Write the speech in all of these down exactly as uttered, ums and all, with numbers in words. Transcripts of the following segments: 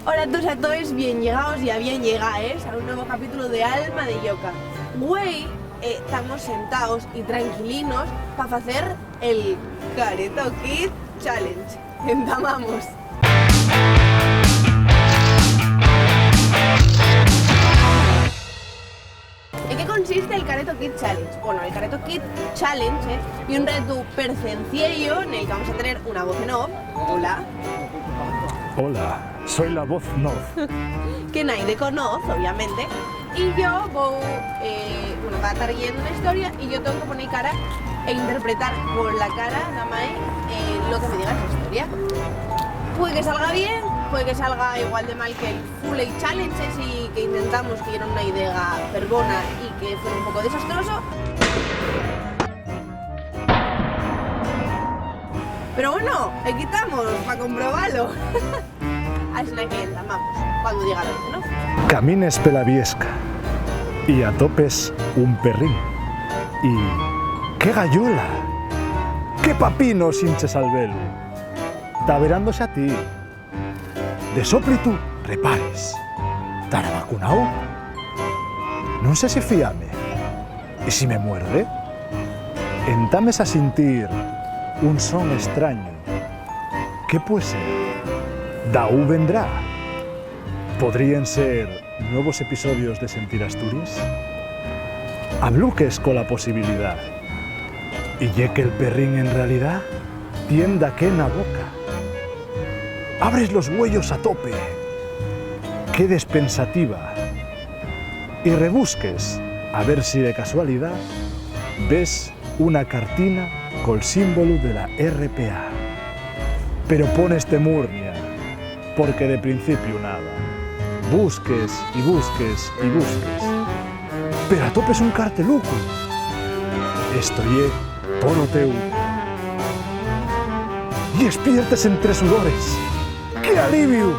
Hola a toos, a toes, bien llegaos ya bien llegaes a un nuevo capítulo de Alma de Lloca. Güei, eh, tamos sentaos y tranquilinos pa facer el Careto Kid Challenge. Entamamos. ¿En qué consiste el Careto Kid Challenge? Bueno, el Careto Kid Challenge, eh, ye un retu percenciello nel que vamos a tener una voz en off. Hola. Hola, soy la voz en off. Que naide conoz, obviamente. Y yo vou, eh, bueno, va a tar leyendo una historia y yo tengo que poner cara e interpretar con la cara, nada más, eh, lo que me diga esa historia. Puede que salga bien, puede que salga igual de mal que el Full Age Challenge, esi que intentamos, que yera una idea perbona y que fue un poco desastroso. Pero bueno, aquí tamos, pa comprobalo. Asina que entamamos, cuando diga lo que no. Camines pela viesca y atopes un perrín. Y ¡qué gayola! ¡Qué papinos hinches al velu! Ta verándose a ti. De sóplitu, repares. ¿Tará vacunao? Nun sé si fiame. ¿Y si me muerde? Entames a sintir un son estrañu. ¿Qué pue ser? ¿Daú vendrá? ¿Podríen ser nuevos episodios de Sentir Asturies? Abluques cola posibilidá. ¿Y ye que'l perrín en realidá tien daqué na boca? Abres los güeyos a tope, quedes pensativa y rebusques a ver si de casualidá ves una cartina col símbolu de la R P A. Pero poneste murnia, porque de principiu nada. Busques y busques y busques, pero atopes un cartelucu. Esto ye toro teu. Y espiertes entre sudores. ¡Qué aliviu!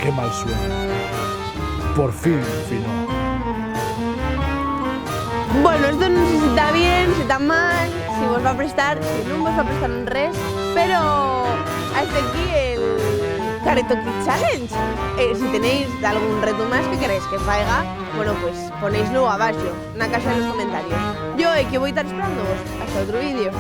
¡Qué mal sueñu! Por fin, fino. Bueno, esto nun sé si ta bien, si ta mal, si vos va a prestar, si nun vos va a prestar un res, pero hasta aquí el Careto Kid Challenge. Eh, si tenéis dalgún retu más que queréis que faiga, bueno, pues ponéislo abaxo, na caxa de los comentarios. Yo, eh, que voi tar esperándovos. Hasta otro vídeo.